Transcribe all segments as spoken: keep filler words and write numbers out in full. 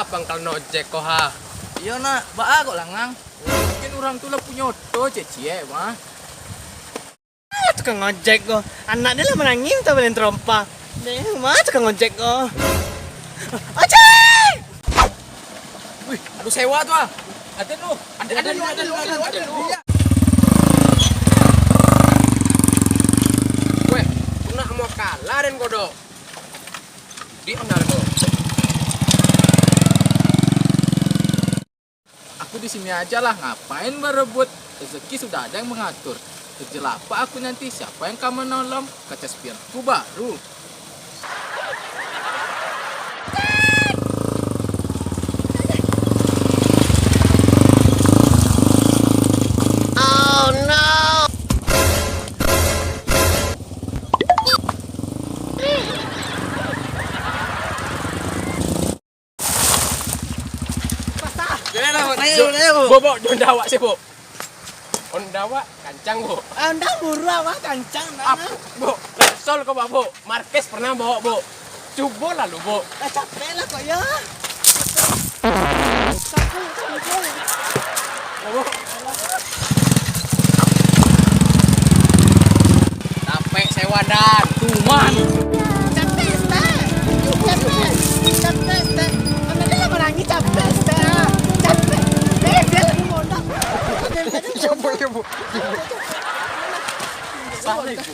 Pangkal nojek ko ha. Iyo nak, baa kok langang? Mungkin urang tu lah punyo oto, ciek-ciek mah. Ah, tukang ojek ko. Anak dia lah manangih minta balian tarompa. Deh, mah tukang ojek ko. Ojek! Wih, ado sewa tu ah. Ado lu. Ado, ado lu, ado lu, ado lu, ado lu. Weh, aku nak mau kalah den ko doh. Di mana ko? Aku di sini aja lah, ngapain barebut? Rezeki sudah ada yang mengatur. Kerja lapak aku nanti, siapa yang ka manolong? Kaca spion aku baru. Jalan lah, Bok. Naik, Bok, naik, Bok. Bok, Bok, Honda awak sih, Bok. Honda awak kancang, Bok. Honda murah, Bok, kancang, nah. Ap-, Bok, Repsol kau bawa, Bok. Marquez pernah bawa, Bok. Cubo lah lu, Bok. Lah, capek lah kok, ya. Capek, capek. Lah, Bok. Capek sewa dan tuman. Capek, Stan. Capek. Capek, Stan. Mana dia lah manangis, capek, Stan. Capek. Eh, dia lagi mondok. Capek, capek. Salah, Ibu.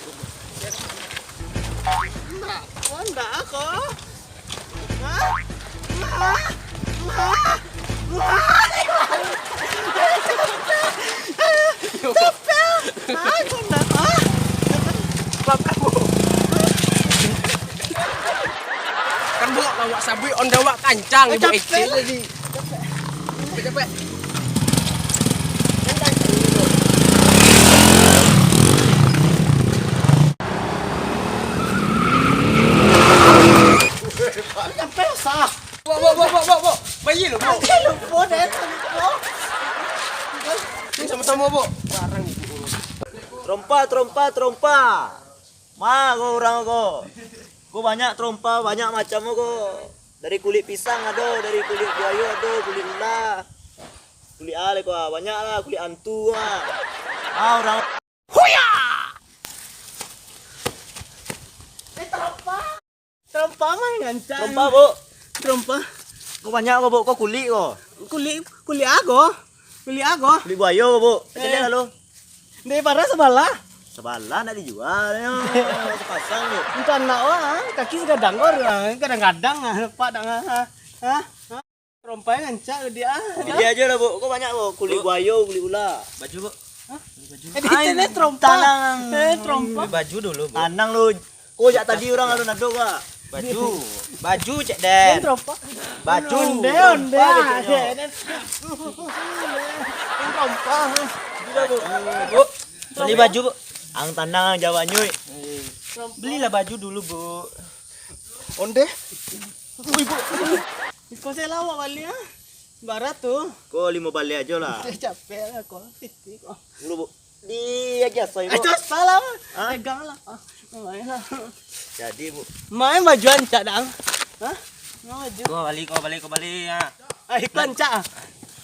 Ndak, oh, ndak, kok. Kan, Bok, awak sabuik Honda awak kancang, Ibu, capek. Ecil tadi. Capek, capek. Capek, sah. Bok, Bok, Bok, Bok, Bok, Bok. Bayi lu, Bok. Bayi lu, Bok, dah, Bok. Ini sama-sama, Bok. Barang ni, Bok. Tarompa, tarompa, tarompa. Ma, ko urang ko. Ko banyak tarompa, banyak macam ko. Dari kulik pisang ado, dari kulik buayo ado, kulik ula. Kulik a lai ko, ah, banyak lah, kulik antu, ah. Ah, urang. Huya! Eh, tarompa. Tarompa mah nan rancak. Tarompa, Buk. Tarompa. Ko banyak ko, Buk. Ko kulik ko. Kulik, kulik a ko? Kulik a ko? Kulik buayo ko, Buk. Eh. Kecek lalu. Di para sabalah. Sabalah nak dijual yo. Sapasang, Buk. Untuak anak wak, ah. Kaki sagadang ko, ah. Kadang-kadang, ah, nampak dak, ah. Ah. Tarompa nan rancak dia. Pilih ajo lah, Buk. Ko banyak, Buk. Kulik buayo, kulik ula. Baju, Buk. Hah? Baju. Eh, di sini tarompa. Tanang. Eh, tarompa. Baju dulu, Buk. Tanang lu. Ko jak tadi urang alun ado, Buk. Baju. Baju, cek den. Tarompa. Baju. Onde, onde. Tarompa, cek den. Tarompa. Buk. Beli baju, Buk. Ang tanang, ang jawab nyuik. Belilah baju dulu, Buk. Onde. Iko se lawak baliak, ah. Bara tu. Ko limo baleh ajo lah. Capek lah ko. Titi ko. Dulu, Buk. Di aja, Soy, Buk. Eh, salah. Hah? Pegang lah. Ah, main lah. Jadi, Buk. Main baju rancak, dang. Hah? Main baju. Ko bali, ko bali, ko bali, ha. Ah, iko rancak, ah.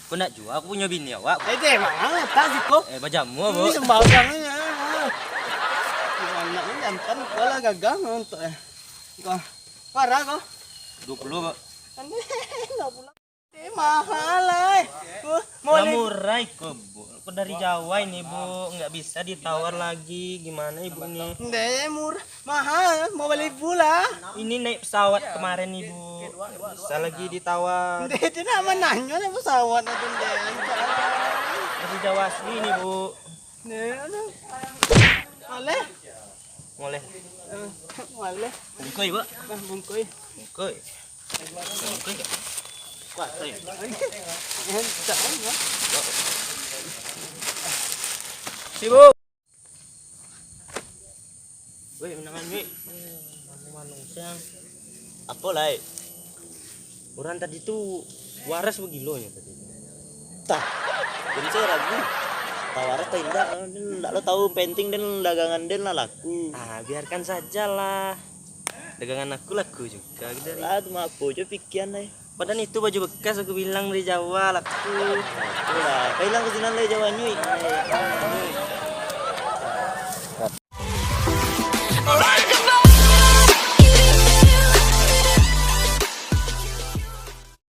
Ko nak jua, aku punyo bini awak. Eh, deh, mana letak siko? Eh, bajamu, Buk. Ini sembarang ni, ah. Anak ni jantan, ko lah gagang untuak, eh. Ko. Bara ko? Duo puluah, Buk. Kan dua puluah. Eh, mahal, ai. Lah murah iko, Buk. Ko dari Jawa ini, Buk. Nggak bisa ditawar lagi. Gimana Ibu ni? Ndeh, murah. Mahal. Mau beli pula. Ini naik pesawat kemarin, Ibu. Nggak bisa lagi ditawar. Ndeh, dia nak mananyo naik pesawat tu, ndeh. Dari Jawa asli ini, Buk. Ndeh, aduh. Maleh. Maleh. Eh, maleh. Bungkoi, Buk. Ah, bungkoi. Bungkoi. Sibuk. Weh, minangan, weh. Manu-manu siang. Apo lai? Urang tadi tu waras bagilonyo tadi. Tah, jadi saya ragu. Tah waras tah indak, den ndak lo tahu, penting den dagangan den lah laku. Ah, biarkan sajalah. Dagangan aku laku juga, gitu. Lah, tu mah apo jo pikiran ai. Padahal itu baju bekas aku bilang dari Jawa, laku. Itulah, kau bilang ke sinan dari Jawa, nyuik.